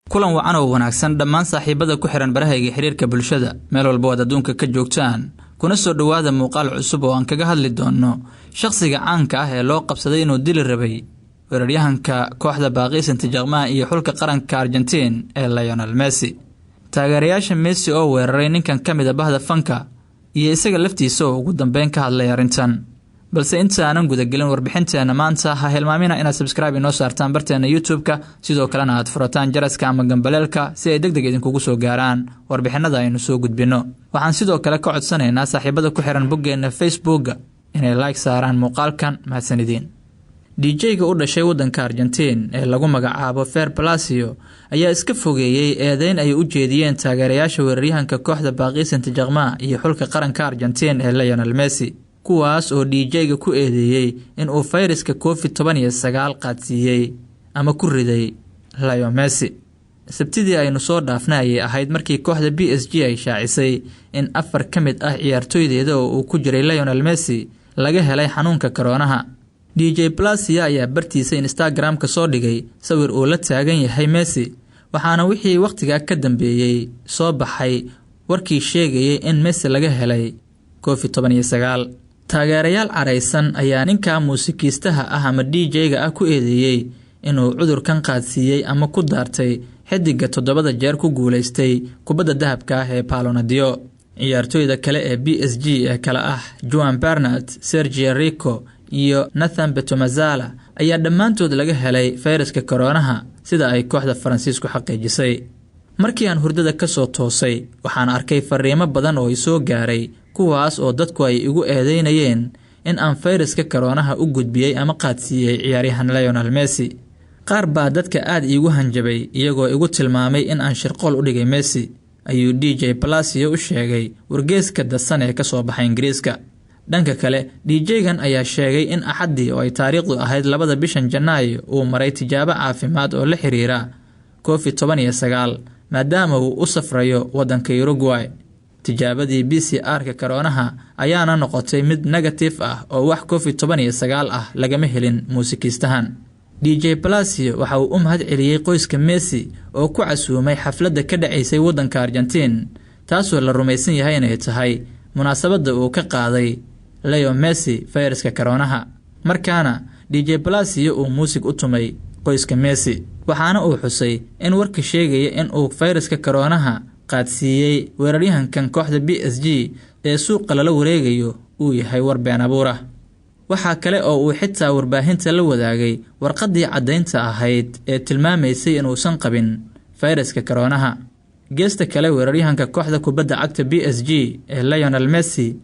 Kulan wacan oo wanaagsan dhammaan saaxiibada ku xihan barahayga xiriirka bulshada meel walba waad adduunka ka joogtaan, kuna soo dhowaada muuqaal cusub oo aan kaga hadli doono shakhsiga caanka ah ee loo qabsaday inuu dili rabay weeraryahanka kooxda Paris Saint-Germain iyo xulka qaranka Argentina ee Lionel Messi. Taageerayaasha Messi oo weeraray ninkan ka mid a bahda fanka iyo isaga laftiisa oo ugu dambeyn ka hadlay arrintan. Balse inta aanan gudagelin warbixinteena maanta, ha hilmaamina inaad subscribe inoo saartaan barteena YouTube-ka, sidoo kalena aad furataan jaraska ama gambaleelka si ay deg deg idinkugu soo gaaraan warbixinada aynu soo gudbinno. Waxaan sidoo kale ka codsanaynaa saaxiibada ku xiran boggeena Facebookga inay like saaraan muuqaalkan. Mahadsanidin. DJ-ga u dhashay waddanka Argentiin ee lagu magacaabo Fer Palacio ayaa iska fogeeyey eedeyn ay u jeediyeen taageerayaasha weeraryahanka kooxda Paris Saint-Germain iyo xulka qaranka Argentiin ee Lionel Messi, kuwaas oo DJ-ga ku eedeeyey in uu fayraska COVID-19 qaadsiiyey ama ku riday Leo Messi. Sabtidii aynu soo dhaafnay ayay ahayd markii kooxda PSG ay shaacisay in 4 ka mid ah ciyaartoydeeda oo uu ku jiray Lionel Messi laga helay xanuunka koroonaha. DJ Palacio ayaa bartiisa Instagram-ka soo dhigay sawir uu la taagan yahay Messi, waxaana wixii wakhtigaa ka dambeeyey soo baxay warkii sheegayay in Messi laga helay COVID-19. Taageerayaal caraysan ayaa ninka muusikiistaha ah ama DJ-ga ah ku eedeeyey inuu cudurkan qaadsiiyey ama ku daartay xidiga 7 jeer ku guuleystay kubadda dahabka ah ee Ballon d'Or. Ciyaartoyda kale ee PSG ee kale ah Juan Bernat, Sergio Rico iyo Nathan Betomazala ayaa dhammaantood laga helay fayraska koroonaha, sida ay kooxda Faransiisku xaqiijisay. Markii aan hurdada ka soo toosay, waxaan arkay fariimo badan oo isoo gaaray, kuwaas oo dadku ay igu eedeynayeen in aan fayraska koroonaha u gudbiyey ama qaadsiiyey ciyaaryahan Lionel Messi. Qaar baa dadka aad iigu hanjabay iyagoo igu tilmaamay in aan shirqool u dhigay Messi, ayuu DJ Palacio u sheegay wargeyska The Sun ee ka soo baxay Ingiriiska. Dhanka kale, DJ-gan ayaa sheegay in Axaddii oo ay taariikhdu ahayd 2da bishan Janaayo uu maray tijaabo caafimaad oo la xiriira COVID-19, maadaama uu u safrayo waddanka Uruguay. Tijaabadii PCR-ka koroonaha ayaana noqotay mid negative ah oo wax COVID-19 ah lagama helin muusikiistahan. DJ Palacio waxa uu u mahad celiyey qoyska Messi oo ku casuumay xafladda ka dhacaysay waddanka Argentina, taasoo la rumaysan yahay inay tahay munaasabadda uu ka qaaday Leo Messi fayraska koroonaha. Markaana DJ Palacio uu muusig u tumay qoyska Messi, waxaana uu xusay in warka sheegaya in uu fayraska koroonaha qaadsiiyey weeraryahankan kooxda PSG ee suuqa lala wareegayo uu yahay war been abuur ah. Waxaa kale oo uu xitaa warbaahinta la wadaagay warqaddii caddaynta ahayd ee tilmaamaysay inuusan qabin fayraska koroonaha. Geesta kale, weeraryahanka kooxda kubadda cagta PSG ee Lionel Messi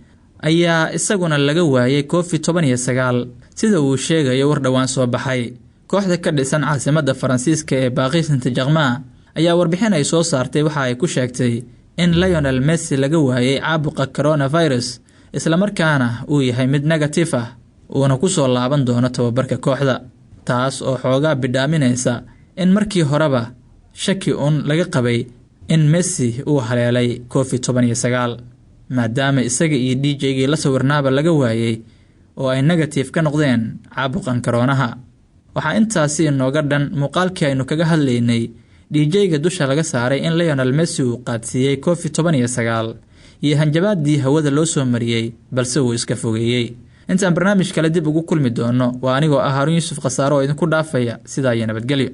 ayaa isaguna laga waayay COVID-19, sida uu sheegayo war dhowaan soo baxay. Kooxda ka dhisan caasimadda Faransiiska ee Paris Saint-Germain ayaa warbixin ay soo saartay waxa ay ku sheegtay in Lionel Messi laga waayay caabuqa coronavirus, islamarkaana uu yahay mid negative ah, uuna ku soo laaban doono tababarka kooxda, taas oo xoogaa bidhaaminaysa in markii horeba shaki uun laga qabay in Messi uu haleelay COVID-19, maadaama isaga iyo DJ-gii la sawirnaaba laga waayay oo ay negative ka noqdeen caabuqan koroonaha. Waxaa intaasi inooga dhan muuqaalkii aynu kaga hadlaynay DJ-ga dusha laga saaray in Lionel Messi uu qaadsiiyey COVID-19 iyo hanjabaadii hawada loo soo mariyey balse uu iska fogeeyey. Intaan barnaamij kale dib ugu kulmi doono, waa anigoo ah Haarun Yuusuf Khasaaro oo idinku dhaafaya sidaa iyo nabadgelyo.